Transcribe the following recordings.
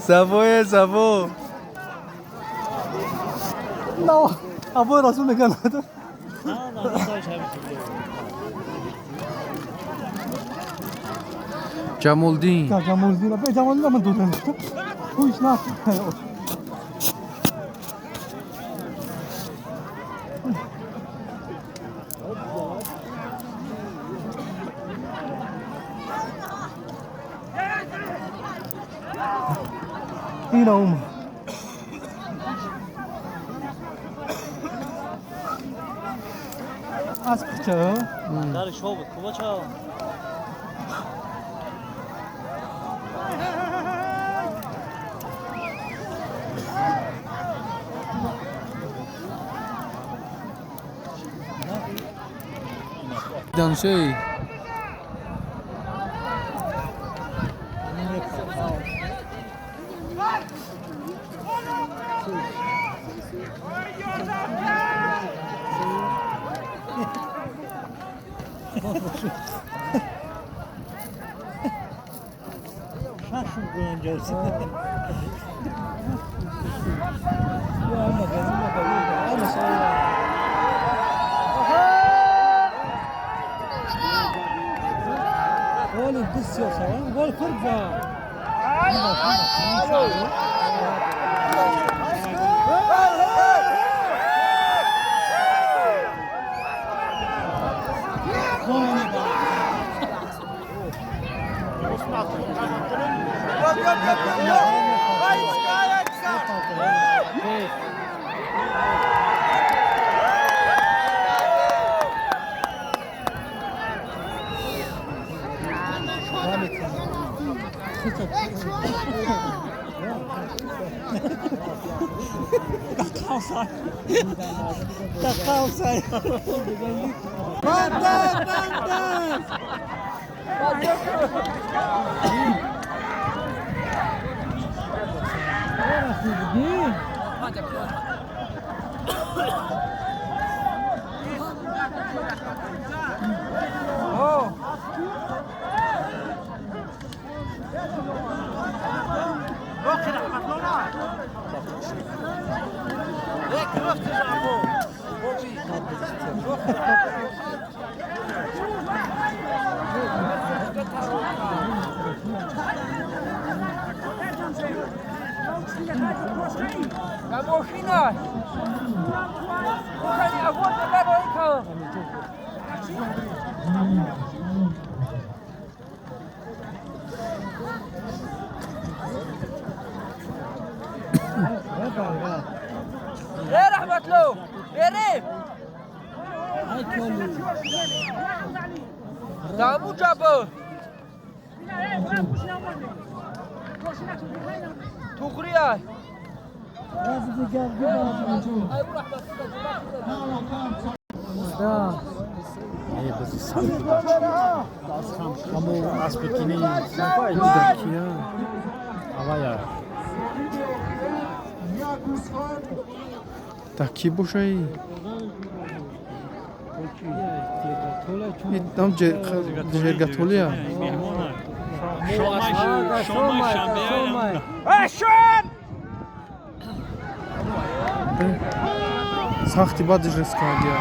Савое саво. На, або расул меган. Ҷамолдин. Ҷамолдин, бе Ҷамолдин ман додам. Хуш на. Ина ум. Асп ча? Дар шо буд, куба ча? Даншей. Шашум гӯянҷоси. Гол 237, гол хӯрд. Та ки бошаи? Там жергатолия. Сахти баъди жескадия.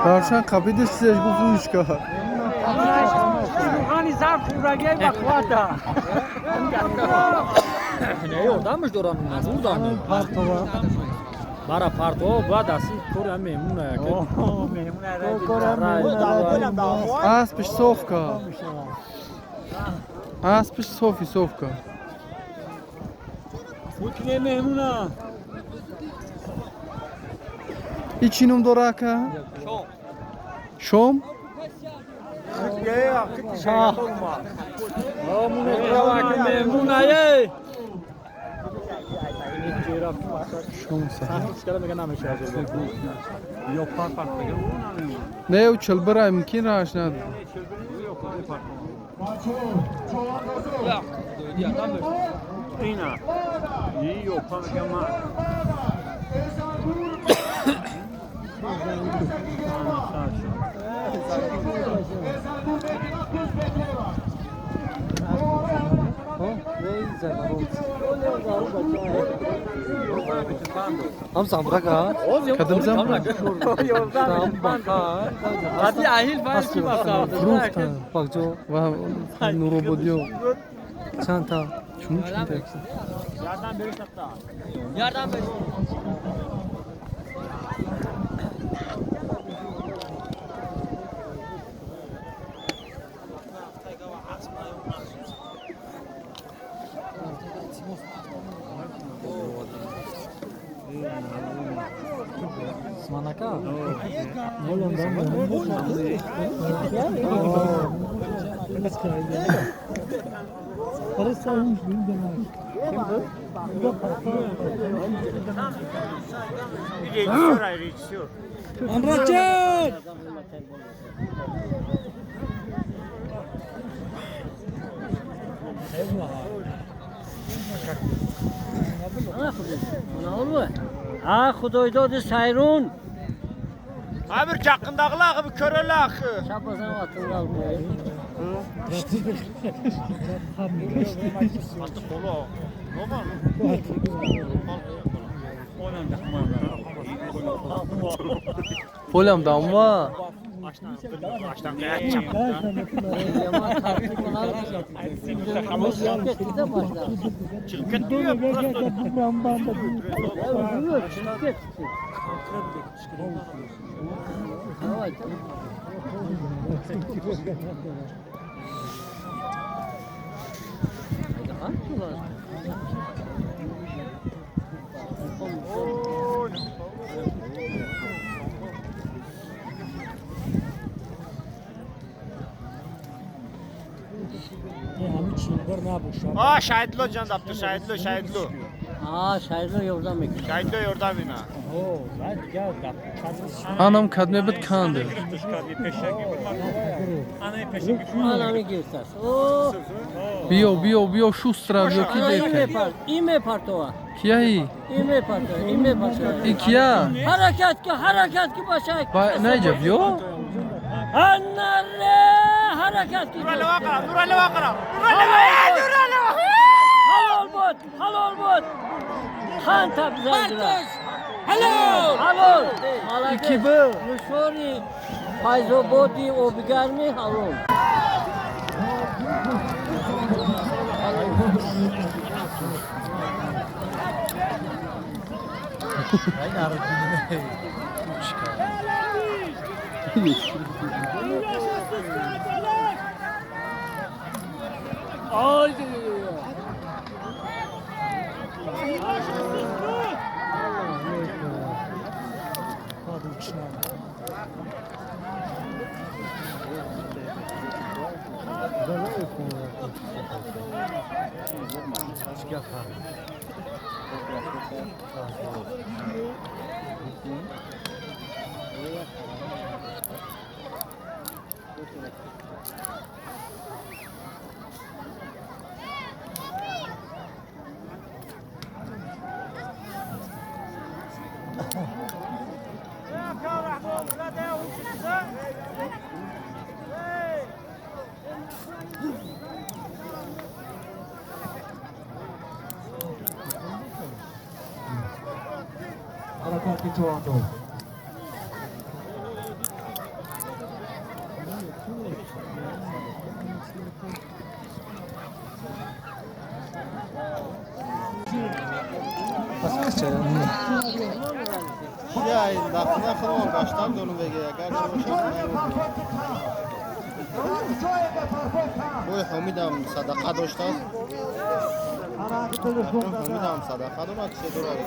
Равшан қапидиш чизеш гуфт ручка. Сухани зарф хӯрагиай ба қуввата. Не, ёрдамаш дорам, назурдам. Бара партова бояд аси кори ҳам меҳмуна яке. Аспиш совка. Аспиш софи совка. Футне меҳмуна. И чӣ ном дора ака? Шом. Не, у чилбира имкин рааш надо. Am zambraka. Kadım zambrak. Hadi ahil var ki basa. Фрукта. Бакҷо. Ва нурободиё. Чанд та? Чун чун текст. Yardım ver. Манака. Ha Xudoydoди сайрун. Abi yakındakılar abi köreli akı. Şabazan atını almıyor. Полям дамва. Aa Şahitlo can daptı Şahitlo Şahitlo. Ha Şahitlo yordan mı? Şahitlo yordan bina. Анам кадме бит канде. Anamı göster. Oo. Биё, биё, биё шустра биё ки İme дека. par, ime partova. Кияи? İme partova, ime partova. И кия? Hareket ki, hareket ki başa. Ба наҷа биё? Anare hareket ki. Nurali vakra, Nurali vakra. Nurali Nurali Halol bot, halol bot. Kan tabzandılar. Halol. Halol. Ики б? Nuşori Fayzobodi obigarmi halol. Бой Ҳомидам садақа доштааст. Ҳомидам садақа дорад, чизе дорад.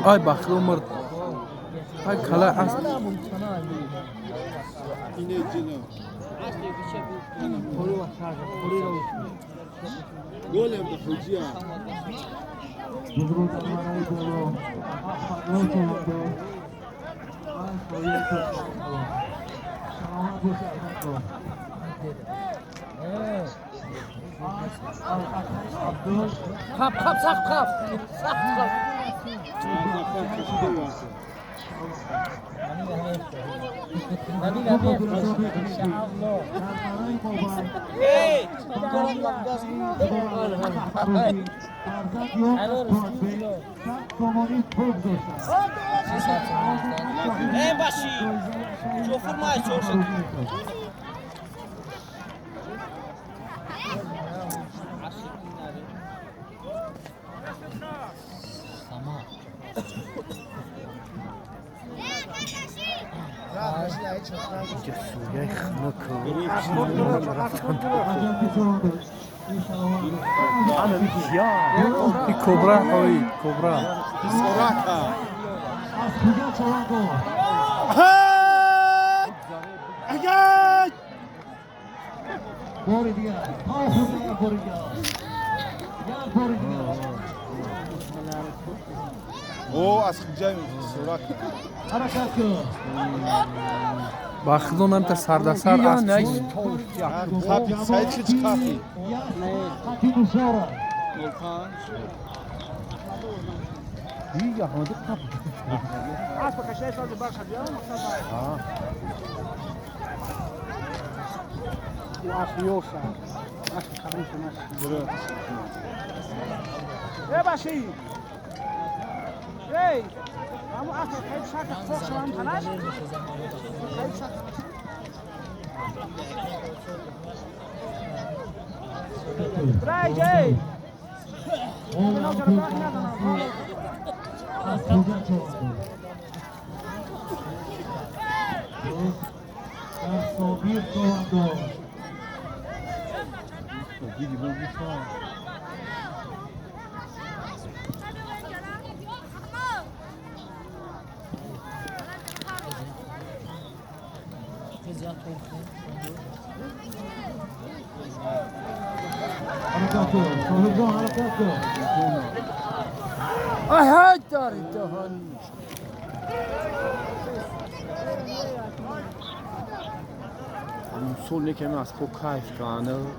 Ай бахти умр. Ай кала аст. И кобра ҳоид, кобра. Ба худо намта сардасар аст.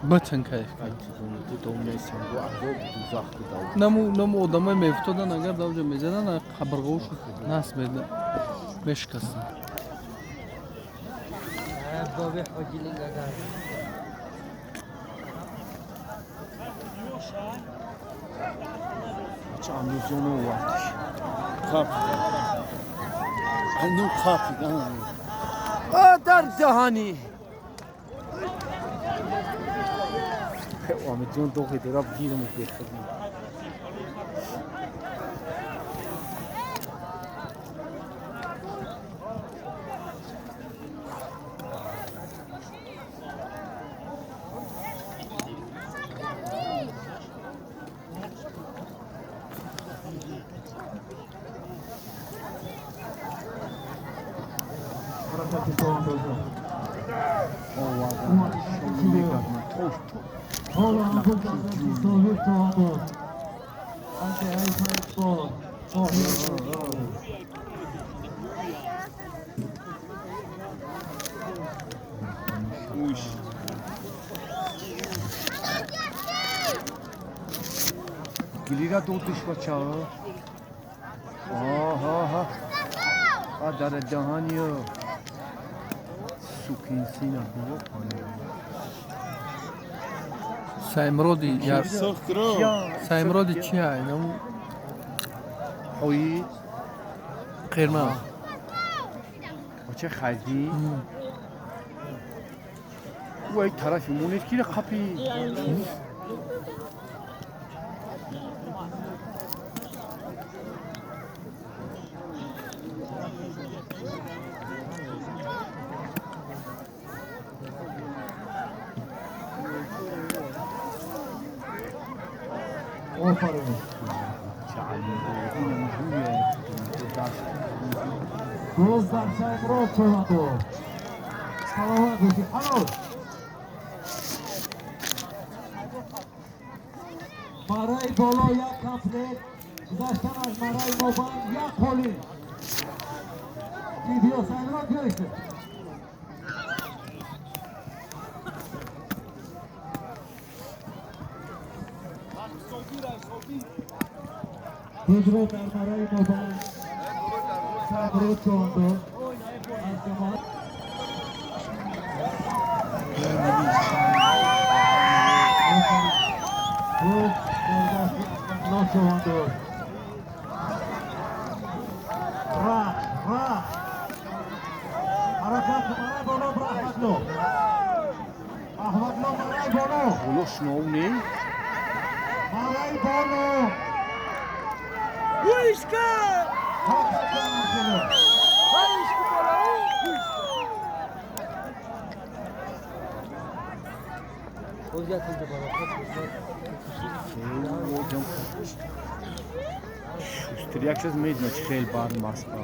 Бутун кайф кард. Наму одамои мефтодан, агар давҷа мезадан, қабрғошу насб мешикастанд. Ага. А дар даҳанию сукинсина Саймроди яр. Саймроди чи ай? Нам Ои қирма. Оче хади. Ой тарафи мунед кира қапи. Мараи боло як комплект, гузаштан аз мараи мобайн як холӣ. Биё Саймрод биёист. Худро дар мараи мобайн Саймрод чондо аз ҷамоат. Боло шунов не? Мараи боло. Гӯишка! Шустрияк шаз медна чи хел бар маспа.